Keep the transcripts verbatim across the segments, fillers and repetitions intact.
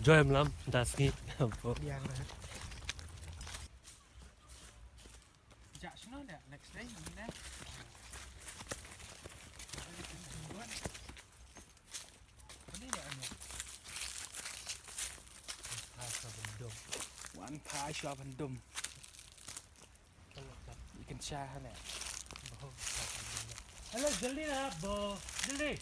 Joy mlam, das ni. Yang. Ja, sino da? Next day, ni da. Ni da ni. Wan phai shwa ban dum. Ikan shah ne. Hello, jaldi na, bo. Jaldi.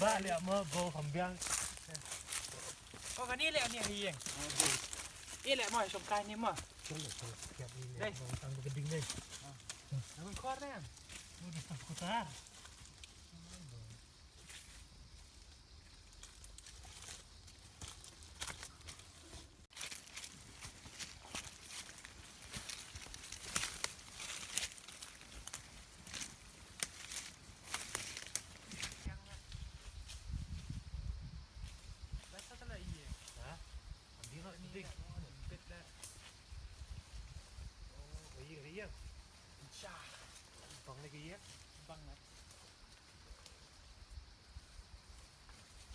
Ba liah mo, bo kham biang. Ko kani liah ni ha ïing. Ïa liah mo, shong kai ni mo. Dei. Tang ka ding dei. Nang khor dei. Udah tak kutar.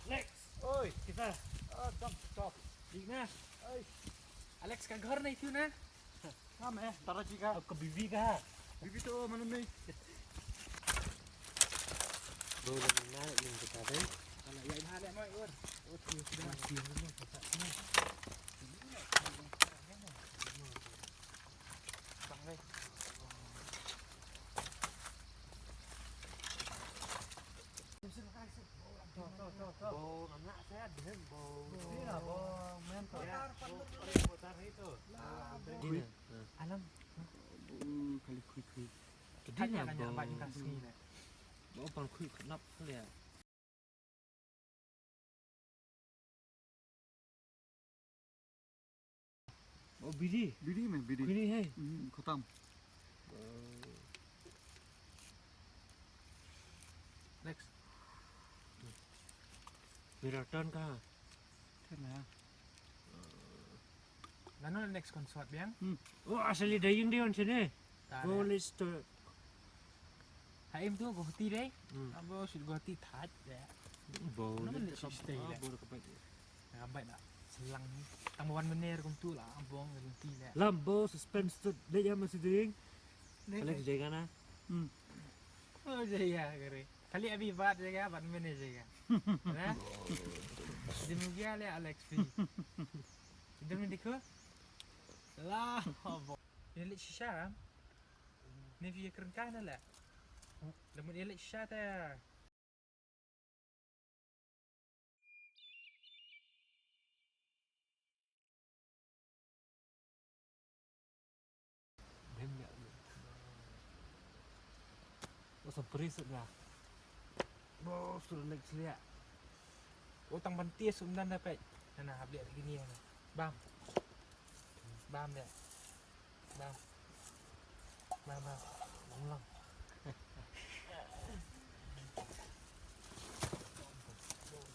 Alex. Oi, kita. Ah, jump, jump. Dik na. Oi. Alex, ka ghor na itu na. Ngam eh, tara jika. Ka bibi ka. Bibi tu mana ni? Bro, dah mana yang kita deh? Kalau ya dah ada mai ur. Oh, tu sudah. Bang deh. Bo, anak saya dengan bo. Iya, bo, mentor. Ya, bo, bo, bo, bo, itu. Alam. Bo, kali kui kui. Tadi na bo. Bo, pang kui kenap kali ya. Oh, bidi. Bidi mein, bidi. Bidi hai. Hmm, khatam. Next. Mera turn ka. Turn na. Nano next concert biang? Hmm. Oh, asli dayung dia on sini. Go list to. Haim tu gohti deh. Hmm. Abo sud gohti thaj deh. Bo. Nama ni stay deh. Bo ka bai. Ka bai dah. Selang ni. Tang wan mener kum tu lah. Abong gohti deh. Lam bo suspense tu deh ya masih ding. Alex jaga na. Hmm. Oh, jaga kare. Kali abi bat jaga, bat mener jaga. Nah. Dia mugia le Alex pi. Dia mendikho. Lah, abo. Ïa leit shisha. Ni phi ïa kren kai na leh. Lymut ïa leit shisha te. Dem ïa. Asa pris na. Bo, suruh leit sliak. Oh, tang ban tis um dan da peit. Na, na, hap liak lagi ni na. Bam. Bam liak. Bam. Bam, bam. Bam lang.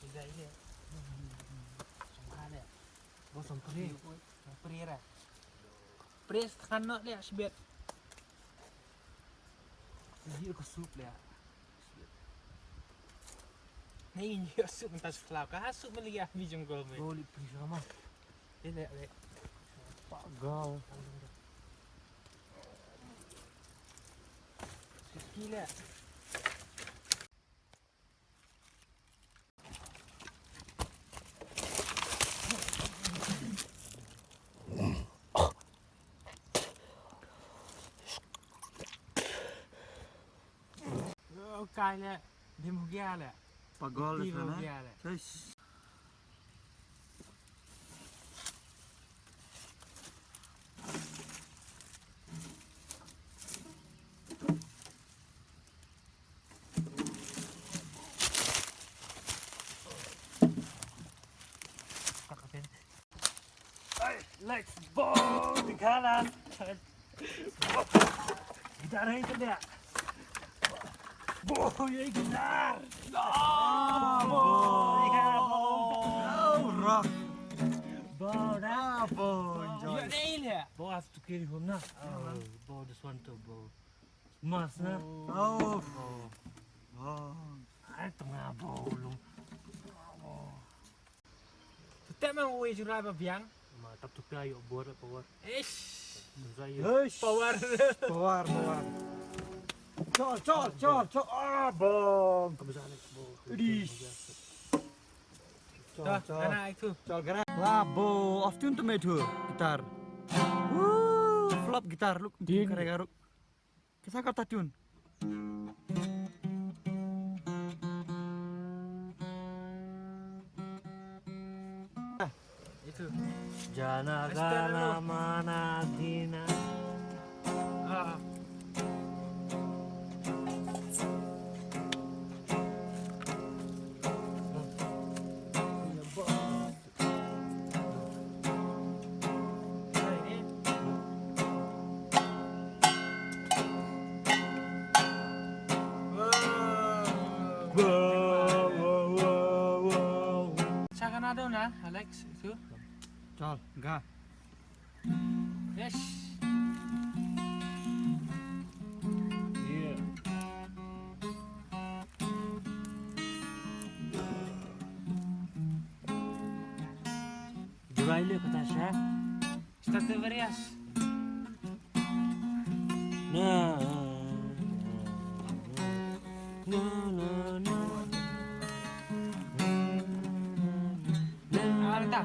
Tiga ini. Sangka liak. Bo, sangka ni. Sangka ni ra. Pres kan nok liak sibet. Ini ko sup liak. Ni ïoh sup mynta sklaw ka sup meli ah mi jong gol me. Gol i pri sama. Ni leh leh. Pak gol. Ski leh. Kai leh, dim hugia leh. Pagol dim sana. Hugia leh. Eish. Let's go, the colors. Gitar hai tu dia. Bo, ye gitar. Ah, bo. Bo, rock. Bo, da. Ah, bo, enjoy. Bo, have to carry home na. Oh, bo, this one too, bo. Mas na. Oh. Oh. Ai, tengah bo, lum. Tetep ma uwei jurai ba biang. Ma tap tu pia yok buat power. Eish. Menza yok. Eish. Power. Power, power. Chol, chol, chol, chol. Ah, bang. Ka menza nek bo. Idis. Chol, chol. Gana itu. Chol, gana. Wah, bo. Off tune tu me tu. Gitar. Woo, flop gitar. Look, kare garuk. Kisa kata tune. Itu. Jana gana mana dina. Ah. Sa ka na do na, Alex, itu. Chal, ga. Yes. Yeah. Jurai le kata sha. Start the various. Na. Na, na, na. Alta.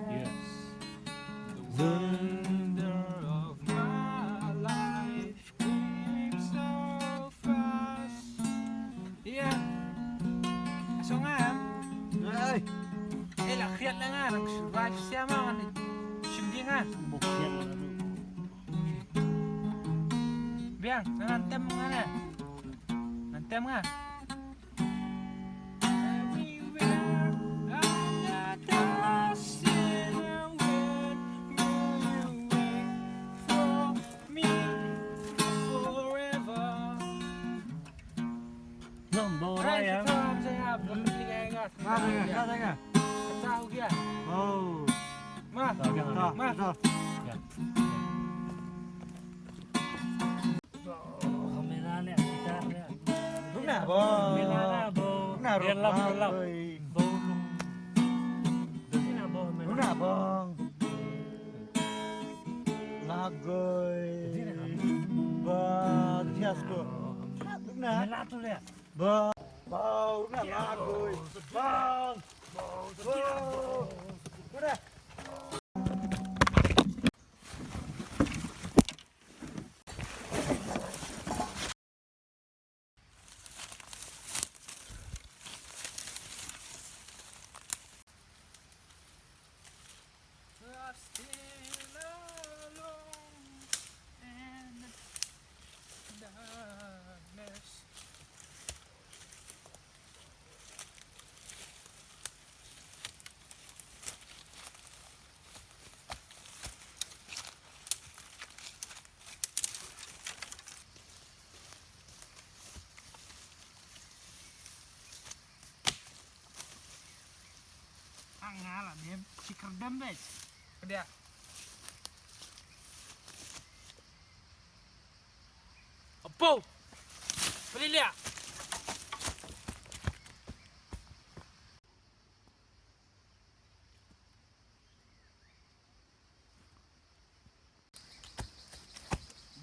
Yes. The wonder of my life came so fast. Iya. Asong am. Ai. Eh, la khriat la nga, nang survive sia ma ngan. Shim dia nga. Bok khriat la nga. Biang, ngan tem nga na. Ngan tem nga. Everywhere I'm not lost in a world, you wait for me forever. Number one. Nga, nga, nga, nga. Tahu dia. Oh. Ma. Tahu dia. Ma. Tahu. Ya. Bo, kamera le, gitar le. Rung na, bo. Kamera le, bo. Rung na, rung na, bo. Rung na, bo. Rung na, bo. Lagoi. Ba, thias ko. Rung na. Kamera tu le. Ba, ba, rung na, lagoi. Ba. Ba. Rung na. Anga la dem, sikerdem deh. Dia. Apo. Pelilia.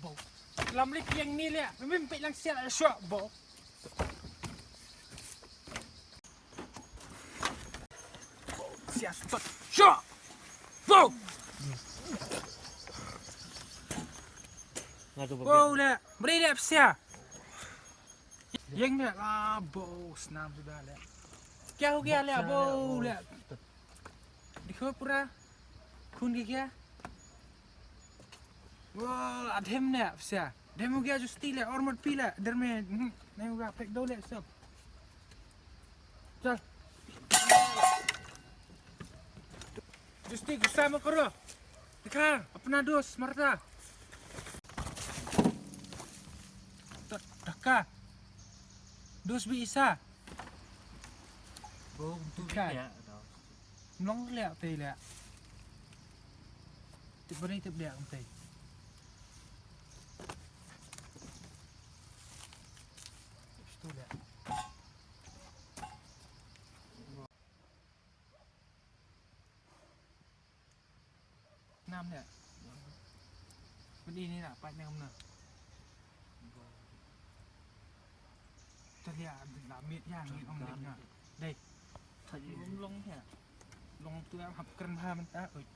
Bo. Lam lip yang ni le. Mimpi lang sia la shwa bo. Bo. Sia spot. Shwa. Bo. Bo le. Beri le sia. Yang le la bo snam tu dah le. Kya ho gaya le bo le. Dikho pura khun ki kya? Wo, adhem ne, pisa. Dei mo gya justi le, or mat pi le, der me, hmm, ne mo gya pek do le, stop. Chal. Justi gussa mo karo. Dekha, apna dos, marta. Dekha. Dos bi isa. Bo, tu bi ya. Mlong le, te le. Tip bani tip le, te. Sto le. Nam le. Bani ni na, pat nam na. Talia, la mit ya, mit ong dei na. Dei. Thaj long ya. Long tu ya, hap kren ha mynta. Oi.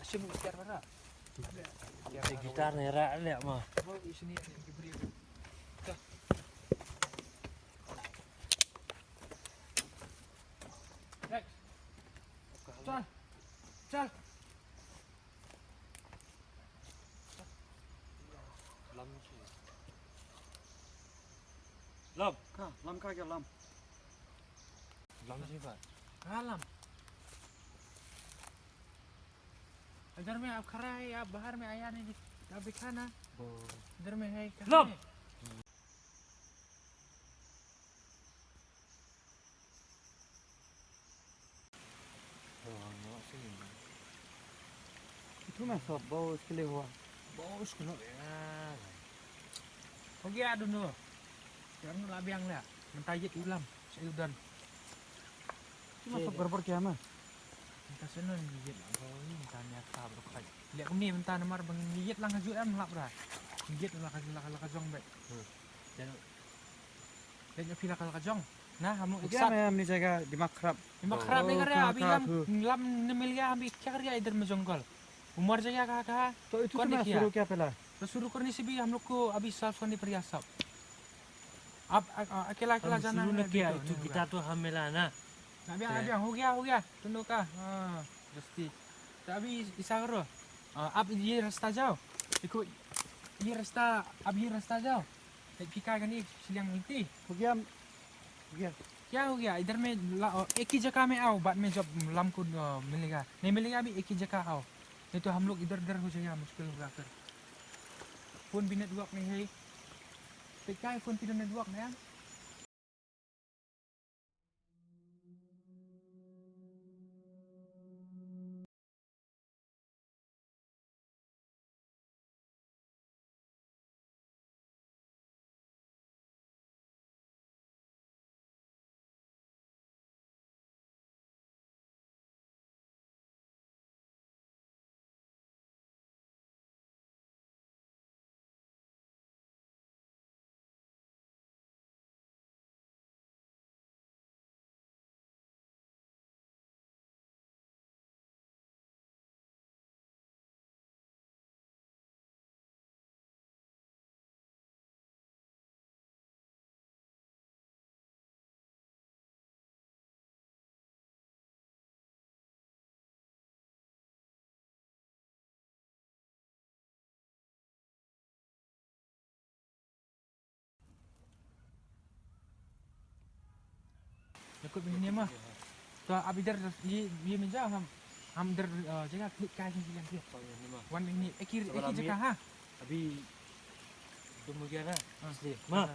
Sim gitar mana? Gitar ne ra le ma. Next. Chal. Chal. Lam shi. Lam. Ka, lam ka kya lam? Lam shi ba. Ka lam. Iधर में आप खड़ा है, आप बाहर में आया नहीं, आप दिखाना। इधर में है, कहाँ है? Itu mah sob, bau sekali huwa. Bau sekali huwa. Ho gaya dunu. Yang la biang la. Mynta ïit u lam. Sa ïit u don. Itu mah sob garbor kya mah. Mynta sa ïit u don, ïit la bau ni, mynta nia ka bro khai. Leh kumne mynta namar ba ngi ïit lang ha ju em lap ra. Ïit la ka, la ka, la ka jong bad. Hmm. Leh phi la ka, la ka jong. Na, ham lok. Kya sat. Meh, amni jagah dimak khrap. Dimak khrap ne kare, abhi lam, lam ne mil gaya, abhi kya kar gaya idhar mein jungle. Umar jagah kaha, kaha? To itu tu meh shuru kya pehla? To shuru karne se bhi hum log ko abhi solve karne padega sab. Ab, a, a, akela, akela jana hai, abhi to nahi hoga. Itu kita to hum mila na. Abhi, abhi ho gaya, ho gaya. Tunu ka. Ha, dosti. To abhi aisa karo. A, ab ye rasta jao. Dekho, ye rasta, ab ye rasta jao. Phika kane shiliang lynti. Ho gaya, ho gaya. Kya ho gaya? Idhar mein la, ek hi jagah mein aao, baad mein jab lam ko, uh, milega. Nahi milega abhi, ek hi jagah aao. Nahi to hum log idhar udhar ho jayega, mushkil hoga phir. Phone bhi network nahi hai. Phika phone bhi network nahi hai. Yakut bini ma. To abidar ye, ye meja ham, ham dar, eh, jaga klik kai ni. Wan bini ekir, ekir jaga ha. Abhi dum gaya na. Isliye. Ma.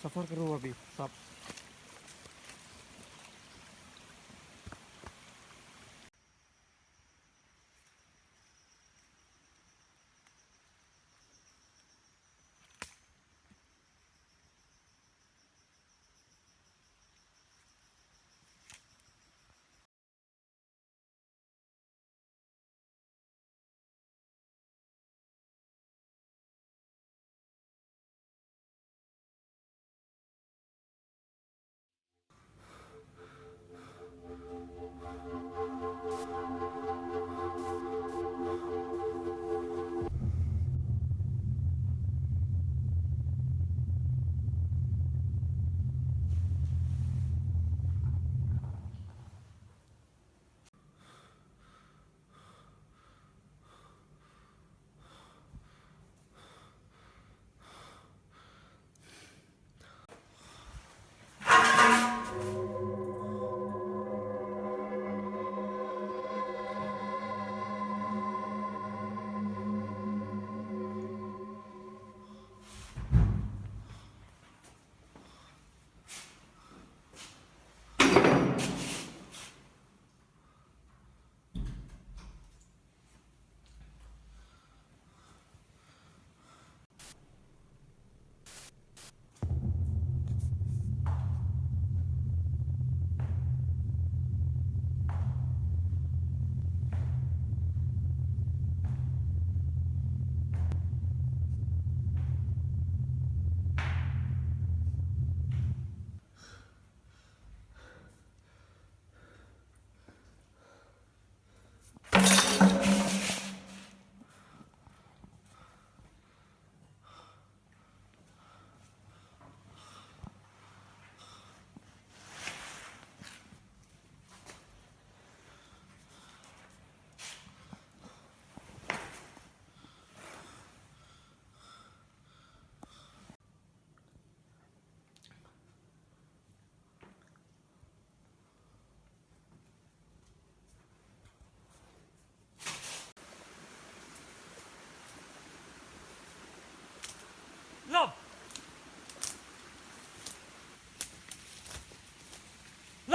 Safar karo abhi sab.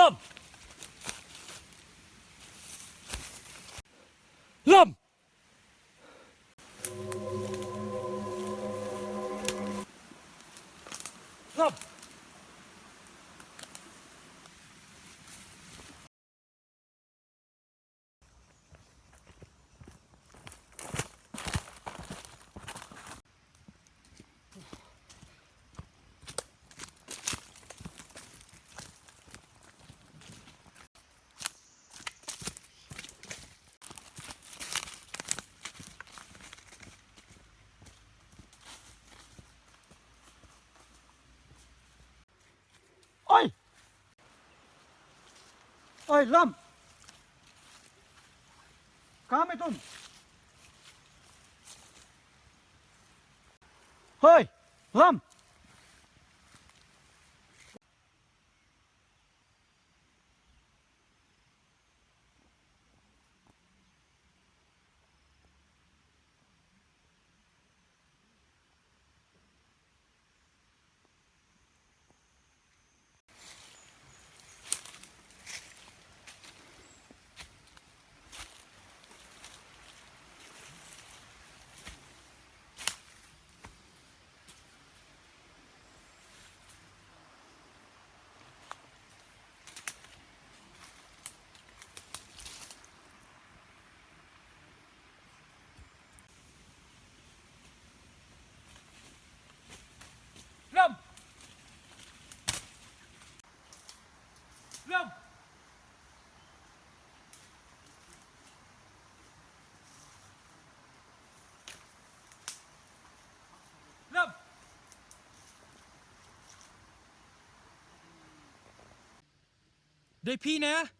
Lam! Lam! Oi! Oi, Lam! Kam itum? Hoi, Lam! Lam! Lam! Lam! Dei phi ne?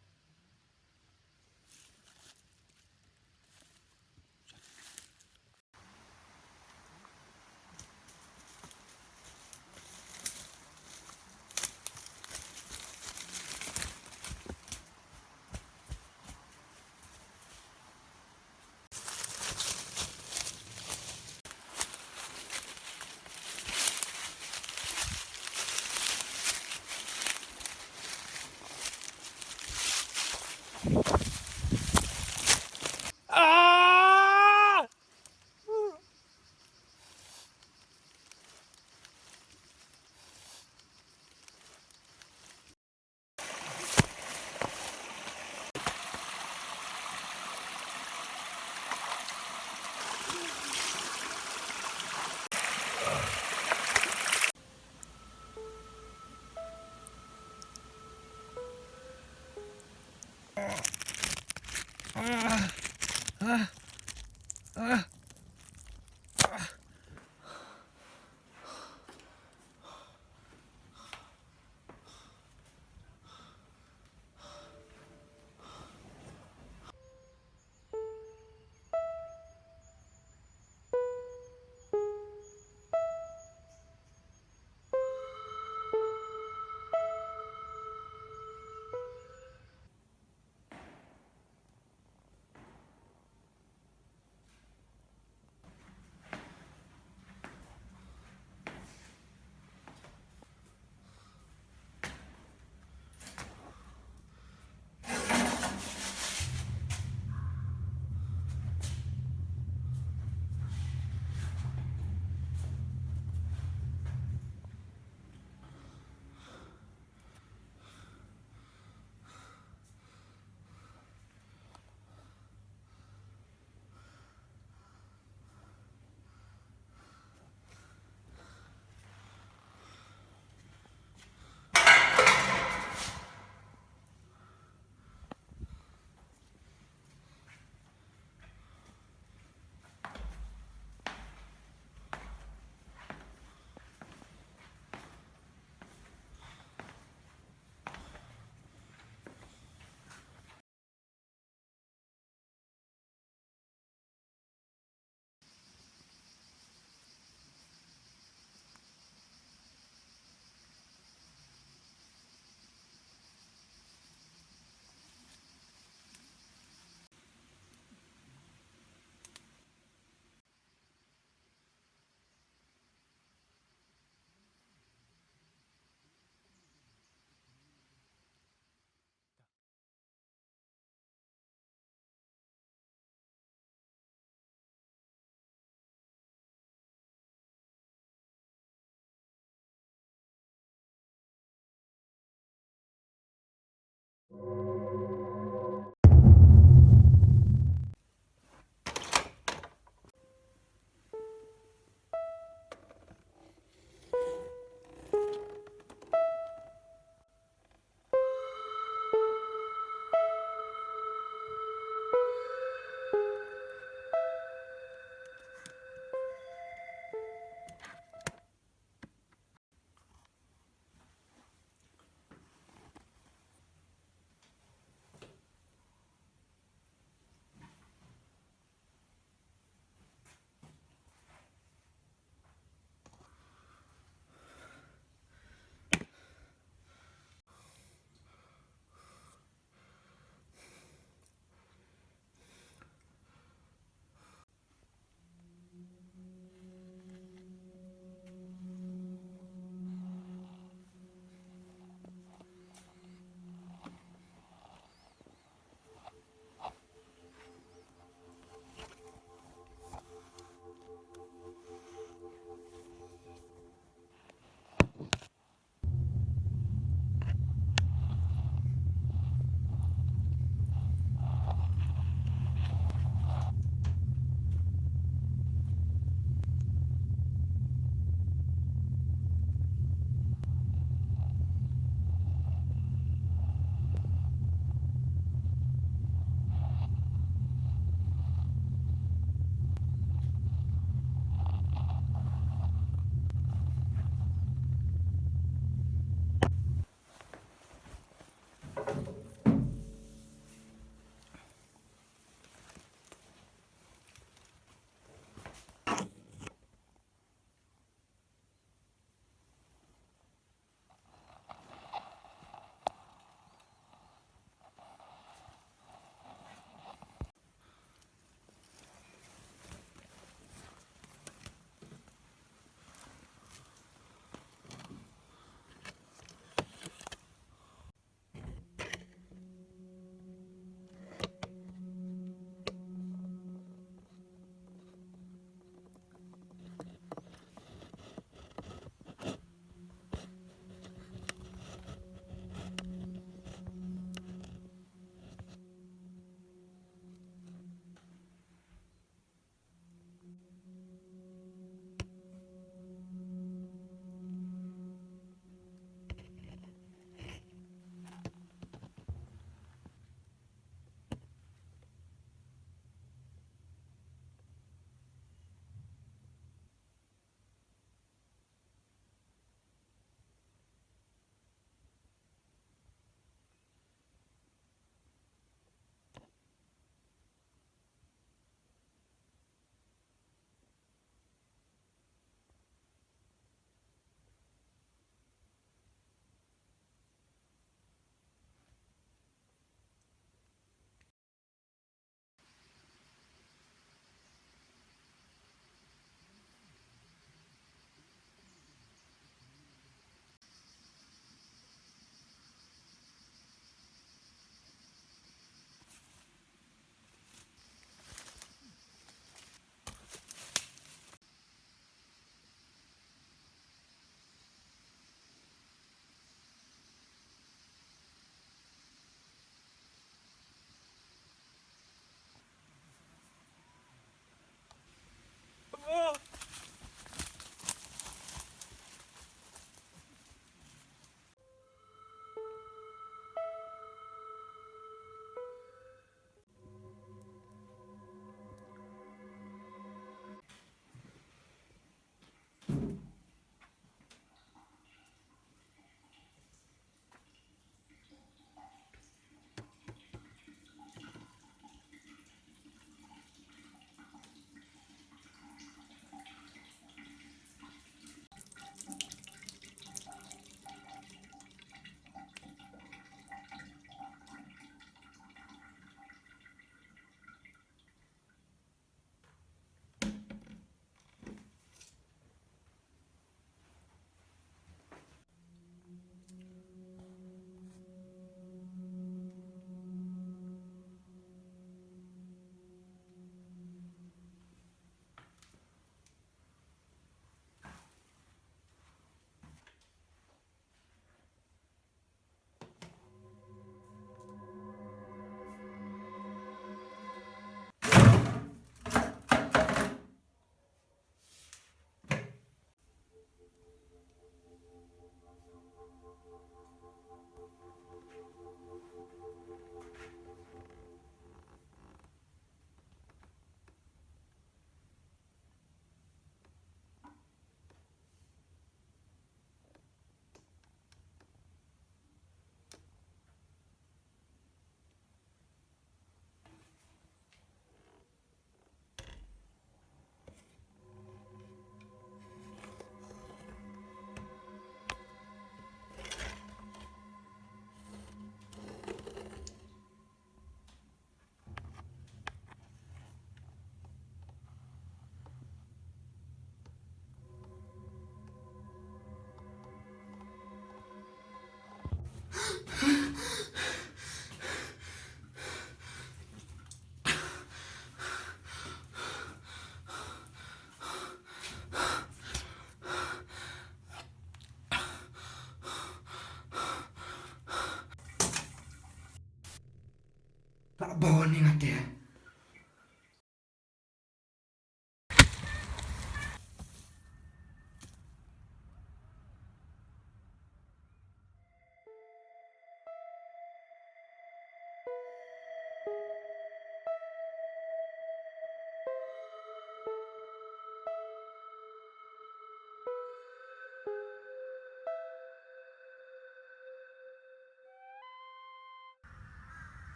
Lah bun ïa nga te.